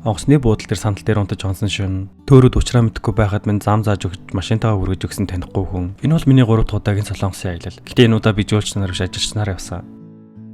Онгоцны буудал дээр сандал дээр унтаж онсон шөнө. Төөрөд учраа мэдэхгүй байхад минь зам зааж өгч машинтайгаа хүргэж өгсөн танихгүй хүн. Энэ бол миний 3 дахь удаагийн Солонгосын аялал. Гэхдээ энэ удаа би жуулч нар биш, ажилч нараа явсан.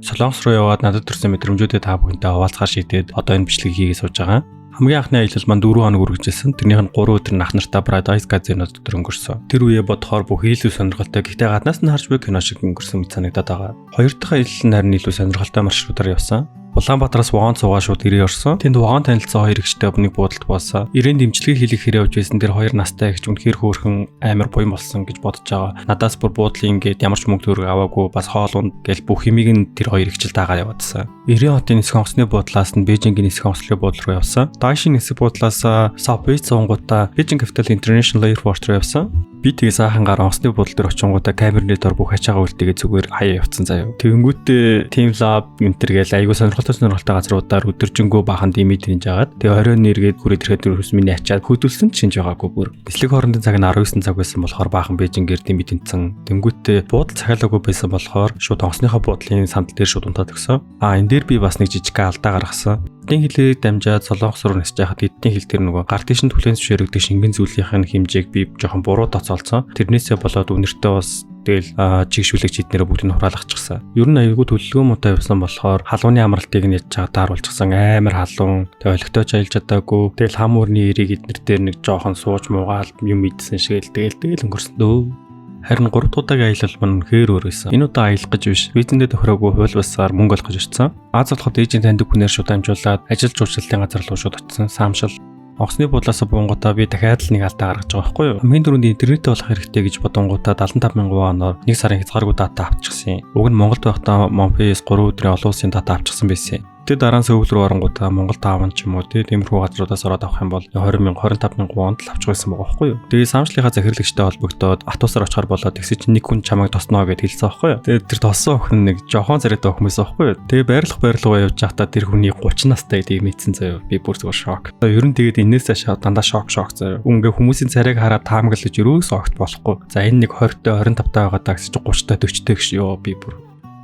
Солонгос руу яваад надад төрсэн мэдрэмжүүдээ та бүхэнтэй хуваалцахаар шийдээд одоо энэ бичлэгийг хийгээ сууж байгаа. Хамгийн анхны аялал маань 4 хоног үргэлжилсэн. Тэрнийх нь 3 өдөр нь ах нартай Paradise Casino дотор өнгөрсөн. Тэр үеэ бодохоор бүх илүү сонирхолтой. Гэхдээ гаднаас нь харж буй кино шиг өнгөрсөн мэт санагдаад байгаа. Хоёр дахь аялал нь харин илүү сонирхолтой маршрутаар явсан. Улаанбаатараас вагон суугаа шууд ирээ орсон. Тэнд вагон танилцсан хоёр эгчтэй нэг буудалд буусан. Ирээн дэмжлэгийг хийлгэх хэрэг явж байсан тэр хоёр настай эгч үнэхээр хөөрхөн, амар буян болсон гэж бодож байгаа. Надаас бүр буудлын ингээд ямар ч мөнгө төгрөг аваагүй, бас хоол унд гэл бүх юмыг нь тэр хоёр эгчл дагаа яваадсан. Эрийн хотын нисэх онгоцны буудлаас нь Бээжингийн нисэх онгоцны буудлал руу явсан. Дайшин нисэх буудлаас Subway суунгуудаа Beijing Capital International Airport руу явсан. Би тэгээ сайхан гар онгоцны буудлал дээр очингуудаа камерны дор бүх ачаагаа үлдээгээ зүгээр хаяа явцсан заяа. Тэгэнгүүтээ Team Lab энэ гээл айгуу сонирхолтой сонирхолтой газруудаар өдөржингөө баахан димит хийж агаад, тэгээ оройн эргээд хүрээд ирэхэд ерөөс миний ачаад хөдөлсөн ч шинж байгаагүй бүр. Нислэг хоорондын цаг нь 19 цаг байсан болохоор баахан Бээжингээр димит тэнцэн. Тэнгүүтээ буудал захиалаагүй байсан болохоор шууд онгоцныхоо буудлын сандал дээр шууд унтаад өгсөн. А энэ дээр би бас нэг жижиг алдаа гаргасан. Эдийн хэлээр дамжаад Солонгос руу нисэж байхад эдийн хэл дээр нөгөө гар тийш нь түлэн зөвшөөрөгдөг шингэн зүйлийнх нь хэмжээг би жоохон буруу тооцоолцсон. Тэрнээсээ болоод үнэртээ бас тэгэл чигшүүлэгч эднэрээ бүгдийг нь хураалгачихсан. Ер нь аягүй төлөвлөгөө муутай явсан болохоор халууны амралтыг нь ядж байгаа тааруулчихсан, амар халуун. Тэгээ олигтойч аялж чадаагүй. Тэгэл хам өрний эрийг эднэр дээр нэг жоохон сууж муугаал юм идсэн шиг л тэгэл өнгөрсөн дөө. Харин 3 дахь удаагийн аялал маань үнэхээр өөр байсан. Энэ удаа аялах гэж биш, визэндээ тохироогүй хууль басаар мөнгө олох гэж очсон. Аз болоход ээжийн таньдаг хүнээр шууд дамжуулаад ажил жуулчлалын газар руу шууд очсон. Самшил. Онгоцны буудлаас буунгуудаа би дахиад л нэг алдаа гаргаж байгаа байхгүй юу? Хамгийн түрүүнд интернеттэй болох хэрэгтэй гэж бодонгуудаа 75 мянган воноор нэг сарын хязгааргүй дата авчихсан. Уг нь Монголд байхдаа Монпис 3 өдрийн олон улсын дата авчихсан байсан. Тэр дараа нь Сөүл рүү оронгуудаа Монгол тааван ч юм уу тиймэрхүү газруудаас ороод авах юм бол 20 мянга, 25 мянган вонд л авчих байсан байгаа байхгүй юу. Тэгээ самшлынхаа захирлагчтай холбогдоод автобусаар очихоор болоод тэгсэн чинь нэг хүн чамайг тосноо гэд хэлсэн байхгүй юу. Тэгээ тэр тоссон охин нэг жохон царайтай охин байсан байхгүй юу. Тэгээ байрлах байрлалгаа явж байхдаа тэр хүний 30 настай гэдгийг мэдсэн заяа. Би бүр зүгээр шок. Ер нь тэгээд энэс цаашаа дандаа шок шок заяа. Ингээ хүмүүсийн царайг хараад таамаглаж ерөөсөө огт болохгүй. За, энэ нэг 20-той, 25 таа байгаа даа гэсэн чинь 30-тай, 40-тэй гэж ёо би бүр.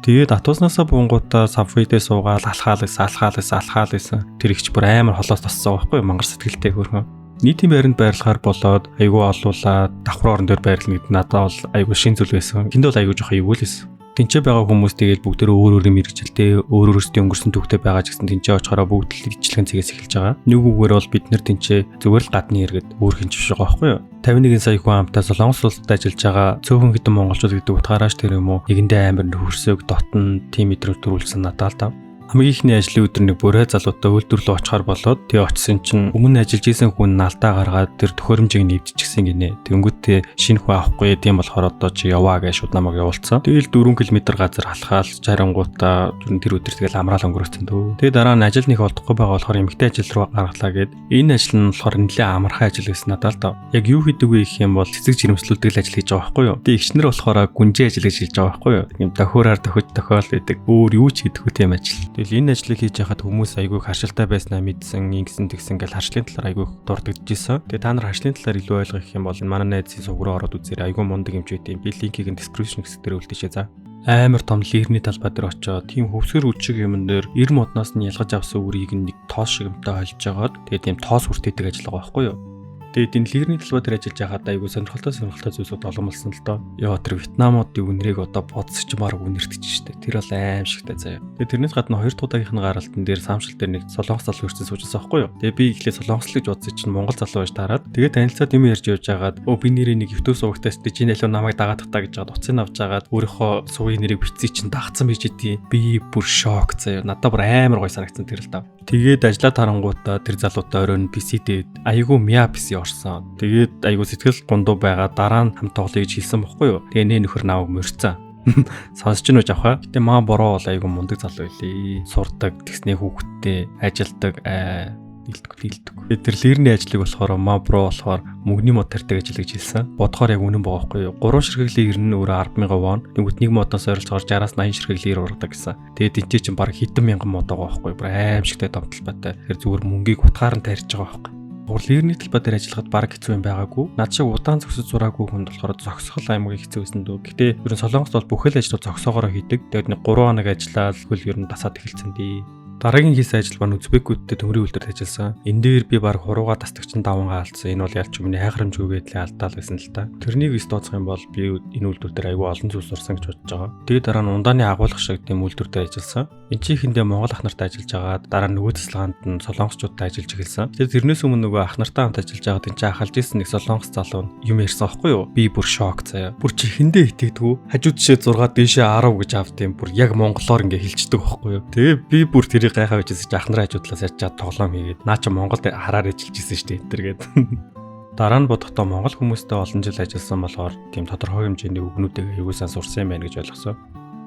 Тэгээд автобуснасаа буунгуудаа subway дээр суугаал алхаал байсан, алхаал байсан, алхаал байсан. Тэр ихч бүр амар холоос тоссон байхгүй юу? Мангар сэтгэлтэй хөөрхөн. Нийтийн байранд байрлахаар болоод айгүй олуулаад давхар орон дээр байрлана гэдэг надад бол айгүй шин зүйл байсан. Тэнд бол айгүй жоохон эвгүй л байсан. Тэнцээ байгаа хүмүүс тэгэл бүгдээрээ өөр өөр мэргэжилтэй, өөр өөрсдийн өнгөрсөн түүхтэй байгаа ч гэсэн тэнцээ очихороо бүгд л ижилхэн цэгээс эхэлж байгаа. Нэг үгээр бол бид нэр тэнцээ зүгээр л гадны иргэд, өөр хин ч биш байгаа байхгүй юу? 51 сая хүн амтай Солонгос улсад ажиллаж байгаа цөөхөн хэдэн монголчууд гэдэг утгаараас тэр юм уу, нэгэндээ амар хөрсөг дотн тийм мэдрэмж төрүүлсэн надад л та. Хамгийн ихний ажлын өдөр нэг бүрээ залуутай үйлдвэрлэлөө очихоор болоод, тэгээ очисон чинь өмнө ажиллаж исэн хүн нь алдаа гаргаад тэр төхөөрөмжийг нэвдчихсэн гинэ. Тэнгүүтээ шинэ хүн авахгүй, тийм болохоор одоо чи яваа гэж шууд намайг явуулсан. Тэгэл 4 км газар алхаал чарангуудаа тэр өдөр тэгэл амраал өнгөрөөсөн дөө. Тэгээ дараа нь ажил нэг олдохгүй байгаа болохоор эмэгтэй ажил руу гаргалаа гэд. Энэ ажил нь болохоор нэлээд амархан ажил байсан надад л доо. Яг юу хийдэг вэ гэх юм бол цэцэг жирэмслүүлдэг л ажил хийж байгаа байхгүй юу. Тэгээ эгчнэр болохоор гүнжээ ажил гэж хэлж байгаа байхгүй юу. Юм тохиороор тохиж тохиол гэдэг. Өөр юу ч хийдэггүй тийм ажил. Тэгэл энэ ажлыг хийж байхад хүмүүс айгүй харшилтай байснаа мэдсэн, ингэсэн тэгсэн гэл харшлын талаар айгүй дурддагжсэн. Тэгээ та нар харшлын талаар илүү ойлгох юм бол манай найзын суг руу ороод үзээрэй. Айгүй мундаг юм ч байт юм. Би линкийг нь description хэсэг дээр үлдээшээ за. Амар том лирний талбай дээр очиод тийм хөвсгөр үчиг юмн дээр эр модноос нь ялгаж авсан үрийг нэг тоос шиг юмтай холж жагаад, тэгээ тийм тоос хүртээдэг ажил байгаа байхгүй юу? Тэгээд энэ лирний талбай дээр ажиллаж байхад айгүй сонирхолтой сонирхолтой зүйлсүүд оломлсон л доо. Йоо, тэр Вьетнамуудын үнэрийг одоо бодсоч баг үнэртэж штэ. Тэр бол аимшигтай заяа. Тэгээд тэрнээс гадна хоёр дахь удаагийнх нь гаралтан дээр самшил дээр нэг солонгос залуу ирсэн суужсан байхгүй юу? Тэгээд би эхлээд солонгос л гэж бодсон чинь монгол залуу байж таарад. Тэгээд танилцаад юм ярьж явж байгаад, өө, би нэрээ нэг YouTube сувагтай чи нэлээ намайг дагаад тахта гэж жаад утсыг авч агаад өөрийнхөө сувгийн нэрийг бичсэн чинь дагцсан байж идэв. Би бүр шок заяа. Надад бүр амар гой санагдсан тэр л даа. Тэгээд ажиллаа тарангуудаа тэр залуутай оройн PC дээд айгүй мя PC орсон. Тэгээд айгүй сэтгэл гундуу байгаа, дараа нь хамт тоглоё гэж хэлсэн бохгүй юу. Тэгээ нэ нөхөр намайг морьцсон. Сонсч гинүү явах. Гэтэ маа бороо бол айгүй мундаг залуу байлээ. Сурдаг, тэгснээ хүүхдтэй, ажилдаг, дийлдэг дийлдэг. Тэгээд тэр лирний ажлыг болохоор ма бро болохоор мөнгөний мод тарьдаг ажил гэж хэлсэн. Бодохоор яг үнэн байгаа байхгүй юу? 3 ширхэг лир нь өөрөө 10,000 вон. Тэнгүүт нэг модоос ойролцоогоор 60-аас 80 ширхэг лир ургадаг гэсэн. Тэгээд энэ чинь баг хэдэн мянган мод байгаа байхгүй юу? Бүр аимшигтай том талбайтай. Тэгэхээр зүгээр мөнгийг утгаар нь тарьж байгаа байхгүй юу? Лирний талбай дээр ажиллахад баг хэцүү юм байгаагүй. Над шиг удаан зогсож сураагүй хүнд болохоор зогсгол аймаг хэцүү байсан дөө. Гэтэ ер нь Солонгост бол бүхэл ажлууд зогсоогоороо хийдэг. Тэгээд нэг 3 хоног ажиллаад хөл ер нь дасаад эхэлсэн дээ. Дараагийн хийсэн ажил маань Узбекүүдтэй төмрийн үйлдвэрт ажилласан. Энэ дээр би баг хурууга тасдагчин давангаа алдсан. Энэ бол ялч миний хайхрамжгүйгээд л алдаал байсан л та. Тэрнийг ис тооцох юм бол би энэ үйлдвэр дээр айгүй олон зүйл сурсан гэж бодож байгаа. Тэгээд дараа нь ундааны агуулгах шиг тийм үйлдвэр дээр ажилласан. Энд чинь ихэндээ Монгол ах нартай ажиллаж байгаад дараа нь нөгөө цэцлагаанд нь солонгосчуудтай ажиллаж эхэлсэн. Тэгээд тэрнээс өмнө нөгөө ах нартай хамт ажиллаж байгаад энэ чинь ахалж исэн нэг солонгос залуу юм ярьсан аахгүй юу? Би бүр шок заяа. Бүр чихэндээ итгэдэггүй. Хажуу тишээ 6 дээшээ 10 гэж авд юм. Бүр яг монголоор ингээ хэлчихдэг аахгүй юу? Тэгээ би бүр тэрийг гайхаа байжсэн чи ах нарын хажуудлаас ячаад тоглоом хийгээд наа чи Монголд хараар ажиллаж исэн шүү дээ энэ төр гээд. Дараа нь бодохдоо Монгол хүмүүстэй олон жил ажилласан болохоор тийм тодорхой хэмжээний үгнүүдийг аягүй сайн сурсан юм байна гэж ойлгосон.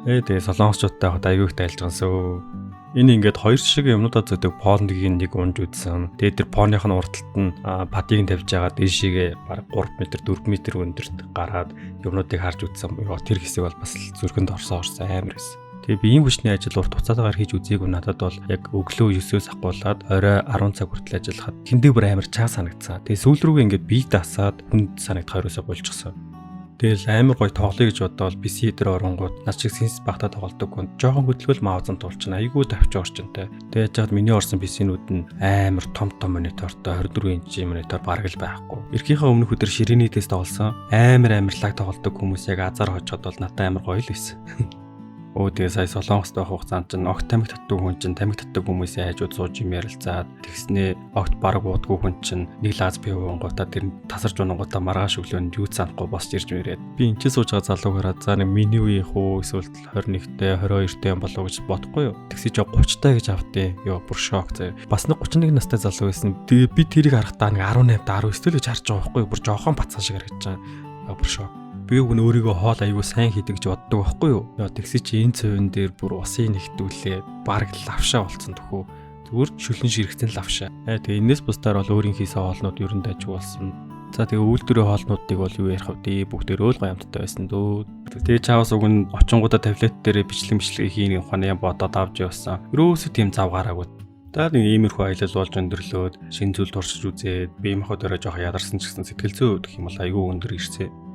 Тэгээ солонгосчуудтай хад аягүй их тайлжгансөө. Энэ ингээд хоёр шиг юмнуудаа зөдөг пондгийн нэг унж үзсэн. Тэгээд тэр поных нь урд талд нь падыг тавьж байгаа дээшээгээ бараг 3 м 4 м өндөрт гараад юмнуудыг харж үзсэн. Йоо, тэр хэсэг бол бас зүрхэнд орсон амар байсан. Тэгээ би ийм хүчний ажил урт хугацаатаагаар хийж үзээгүй надад бол яг өглөө 9-өөс ахгуулаад орой 10 цаг хүртэл ажиллахад тэндээ бүр амар чаа санагдсан. Тэгээ сүүл рүүгээ ингээд бие дасаад хүнд санагдах ерөөсөө болчихсон. Тэгэл амар гоё тоглоё гэж бодоол PC дээр оронгууд над шиг сенс багтаа тоглодог хүн жоохон хөдөлгөөл маузан тулчихна, айгүй тавч орчинтай. Тэгээд жаад миний орсон PC-нүүд нь амар том том монитортой 24 инчийн монитор бараг л байхгүй. Эрхийнхээ өмнөх өдөр ширээний тест тоглосон. Амар амар лаг тоглодог хүмүүс яг азар хожоод бол надад амар гоё л байсан. Өө, тэгээ сая Солонгост байх хугацаанд чинь огт тамхи татдаг хүн чинь тамхи татдаг хүмүүсийн хажууд сууж юм ярилцаад, тэгснээ огт бараг уудгүй хүн чинь нэг лаз пив уунгуудаа, тэр тасарч унангуудаа маргааш өглөө нь юу ч санахгүй босч ирж мэрээд, би энэ ч сууж байгаа залууг хараад, за нэг миний үеийнх үү, эсвэл 21-тэй, 22-тэй юм болов уу гэж бодохгүй юу. Тэгсээ чи 30-тай гэж автыг. Йоо, бүр шок заяа. Бас нэг 31 настай залуу байсан. Тэгээ би тэрийг харахтаа нэг 18 19 тэл гэж харж байгаа байхгүй юу. Бүр жоохон бацхан шиг харагдаж байгаа. Бүр шок. Би үг нь өөрийгөө хоол аягүй сайн хийдэг гэж боддог байхгүй юу? Яа, тэгсээ чи энэ цувин дээр бүр усын нэгтүүлээ бараг лавшаа болцсон төхөө. Зүгээр шүлэн ширэгцэн лавшаа. Тэгээ энэс бусдаар бол өөрийн хийсэн хоолнууд ер нь дайжгүй болсон. За, тэгээ үйлдвэрийн хоолнуудыг бол юу ярих вэ? Бүгдээр өөл гоё амттай байсан дөө. Тэгээ чаавас уг нь очингуудаа таблет дээрээ бичлэг бичлэг хийн ухааны бодоод авч явсан. Ерөөсөө тийм зав гараагүй. За, нэг иймэрхүү аялал болж өндөрлөөд, шинэ зүйл туршиж үзээд, бие махбод орой жоох ядарсан ч гэсэн сэтгэл зүйн хувьд гэх юм бол айгүй өндөр ирсэн.